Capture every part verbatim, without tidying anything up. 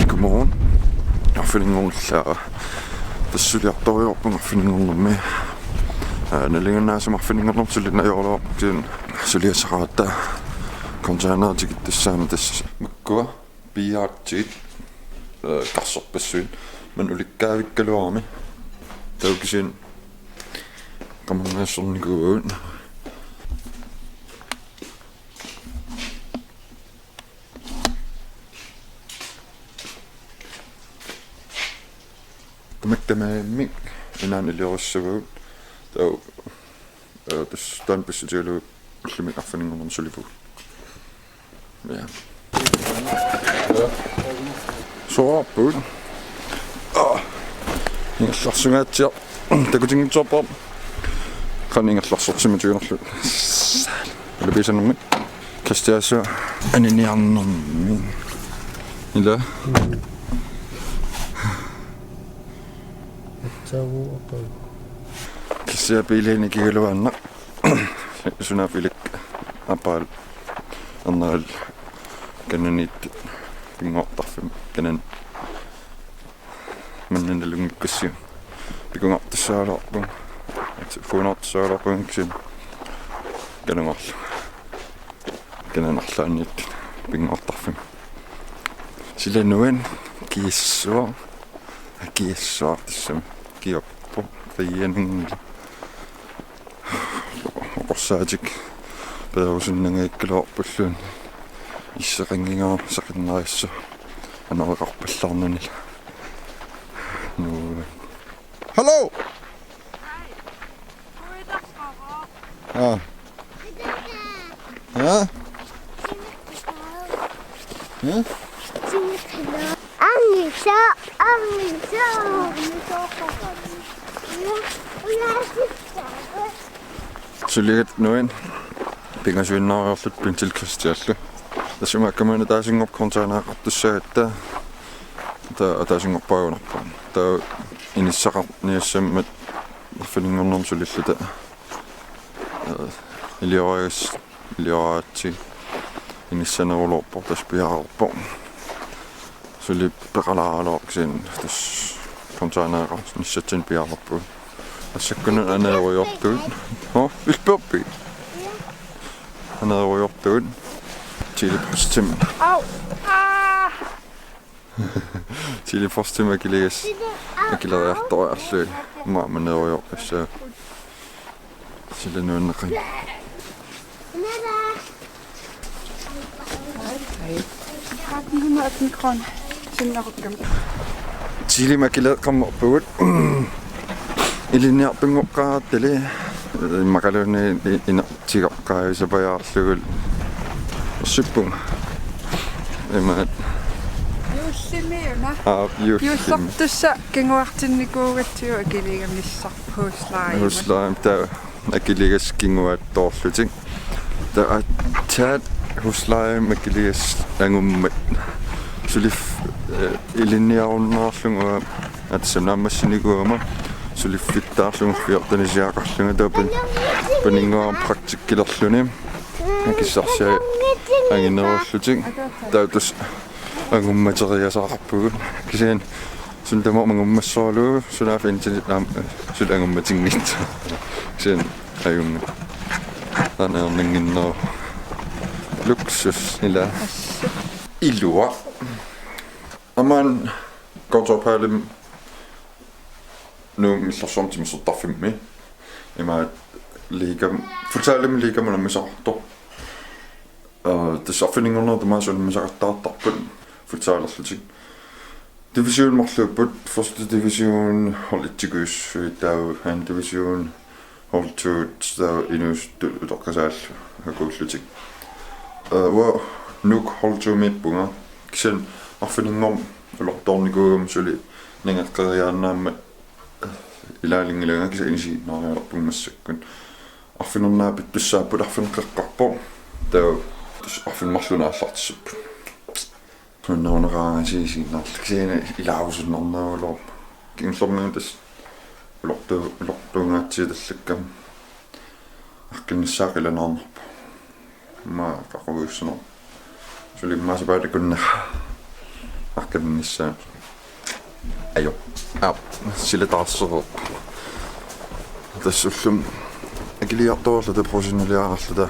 Godmorgen. Arfininngornillaraa. Tassa suliartorujoorpunga arfininngornermi. Aa, nalinginnaasumik arfininngornermi suli najorluarpunga, suliassaqaratta. Containerit tikittussaammat tassa makkua piiaatsigit, aa, karsorpassuit. Maanna ulikkaavikkaluarami. Taava kisianni qamannaassornikuuvugut. Tamakku tamarmik inaanni iliorissavagut. Taava, aa, tassa taanna pissutigalugu ullumi arfininngornermi sulivugut. Ja. Soorput. Aa. Ingerlarsugaatsiaq. Takutinngitsoorpoq. Qanoq ingerlarsorsimatiginerlugu. Ulapiisanermik. Kristiasu aniniarnermi. Ila. Tavu apa. Kisianni biilinik ikigaluaannaq. Sunaaffa ilakka apaal erneral kananiit pinnguartarfimmi kanan manna nalunngikkussiuk. Pikunartussaagaluarpunga. Puunartussaagaluarpunga kisianni kanungaarlunga. Kananarlaanniit pinnguartarfimmi. Sila nuann kiissuaq. Kiissuaq tassami. Kiorpoq. Qiiananngilaq. Oqorsaatik peerusunnangajakkaluarpulluunniit. Isseqanngingaarama seqinnarissaaq. Anoreqarpallaarnanila. Nuu. Hello. Aa. Aa. Aa. Angisoq, angisoq. Suliat nuann. Pingasuinnaareerluta Bentil Kristiallu. Tassa imaakkaminut ataasinngorpat containereqartussagatta. Taava ataasinngorpaagunarpoq. Taava inissaqarniassammat arfininngornermi sulilluta. Ee, iliorias-, ilioriaatsi inissaneruloorpoq, tassa piareerpoq. Suli peqalaaraluarpoq kisianni tassa containereqarnissatsinnut piareerpugut. Assakkununa aneerujoortugut. Hå? Ilperpi? Aneerujoortugut. Tele Postimik. Au. Aa. Tele Postimik akiligassat akileriartoriarlugit. Aamma aneerujoorpassuit. Sila nuanneqanngilaq. Hej, hej. Tretten hundrede atten kroner. Sinnerukkami. Telemik akileeqqammerpugut. Ilinniartunngoqqaarattali. Immaqaluunniit i-, ina- Tigoqqaavisapajaarlugulu. Ussippunga. Imaat. Juullimi una. Aa, juullimi. Juullertussaq kinguartinnikuugatsigu akiligamissarput husleje. Husleje, taava akiligassat kinguaattoorlutik. Taava aatsaat huslejemik akiligassat angummat. Sulif-, eh, ilinniarunnaarlunga aatsaat naammassinikuugama suliffittaarlunga fjortenisiaqarlunga taava pan-, paninnguara praktikkilerluni. Akissarsiat anginerullutik. Taava tassa angummateriasaarpugut. Kisianni suna tamarmi angummassuugaluarlugu, sunaaffa internet aamma suli angummatinngitsoq. Kisianni ajunngilaq. Taanna ajornannginneruvoq. Luksus, ila. Ilua. Aamma Gortorpalem Nuummi Illorsuarmi timersortarfimmi. Imaat liigam-, futsalimi liigamut unammisaqartoq. Aa, tassa arfininngornerup tamaasa unammisaqattaartarput futsalerlutik. Division marluupput, første division hold et-ikkut, taava anden division hold to, taava inuusuttut utoqqasaat akuullutik. Aa, uanga Nuuk hold to-miippunga. Kisianni arfininngormat ullortoornikuugama suli nangeqqeriaannaammat, eh, Ilaalinngilara kisianni isiginnaarialerpunga massakkut. Arfineq-marlunnik pittussaapput, arfineq-marlunnik qeqqarpoq. Taava tassa arfineq-marlunnik aallartissapput. Sunnerunaqaanga isiginnaarlugu kisianni ilaarusunnarnerugaluarpoq. Kingullermigut tassa ulortu-, ulortuungaatsiartallakkamik. Aqqinnissaa qilanaarnarpoq. Immaqa qaqugussuner. Suli immaqa sapaatip akunnera. Aqqinnissaa. Ajo. Aap. Sila taarsereerpoq. Tassa ullumi akiliartorluta professionaliarluta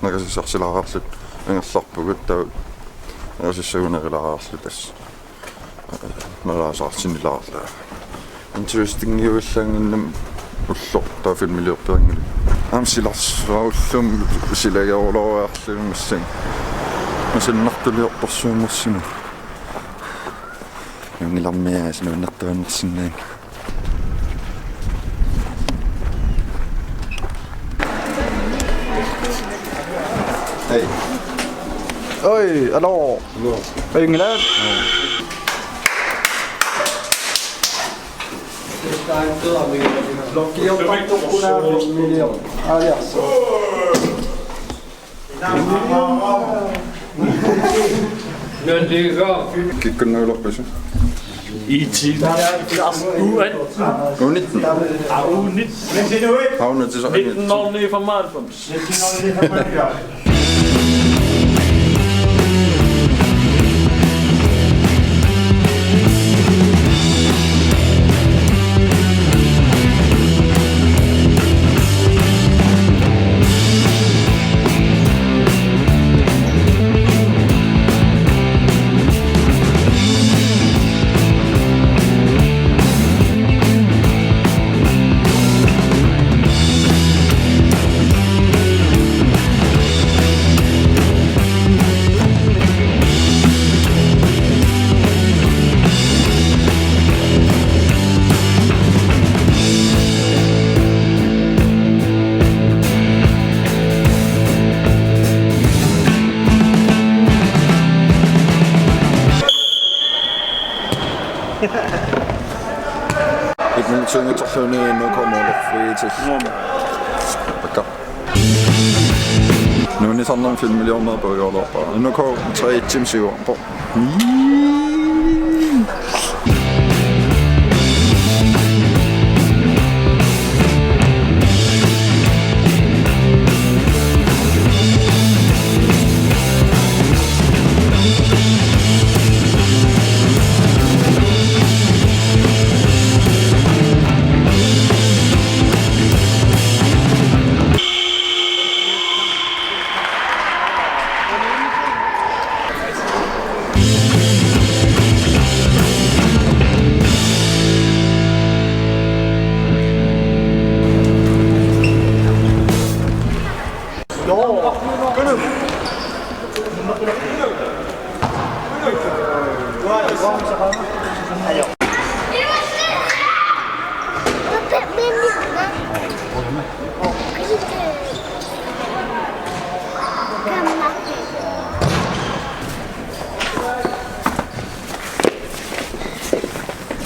nakasassarsilaarluta angerlarpugut taava nakasassagunerilaarluta tassa. Nalasaarsinnilaarluta. Interestingiuallaannginnami ulloq taava filmiliorpianngilaq. Aamma silarsuarullum silageruloriarlugit massakkut. Masannartuliortorsuummasinnut. Nuanngilarmiaasiit nuannertuaannarsinnaanngilaq. Hey. Oi, alors. Oi, England. Lokkiortartoq kuna million. Alias. Kikkunnavilerpisi? I ti. U atten. U nitten. Ah, U nitten. Har du noget til så? Nitten nul ni femoghalvfems. Edmund Sønge Torløvne, N K målerfri til. Bakka. Nuannisarnermik filmiliorneq puigoorluarpara. N K tre et-imik siuarpoq.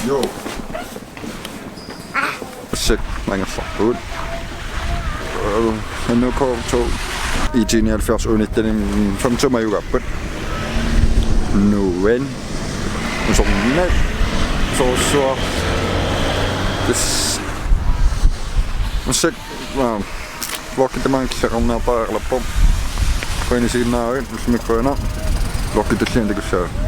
Jo. Sek, mange fuck. Øh, N K to. I ti nioghalvfjerds U nitten femogtyve majugapput. Nuan. Sådan. Så, så. Yes. Sek. Vloggi tamaanga killeqarniartariaqalerpoq. Qujanaq isiginnaaravit, ullumikkut qujanaq. Vloggi tulliani takussaagut.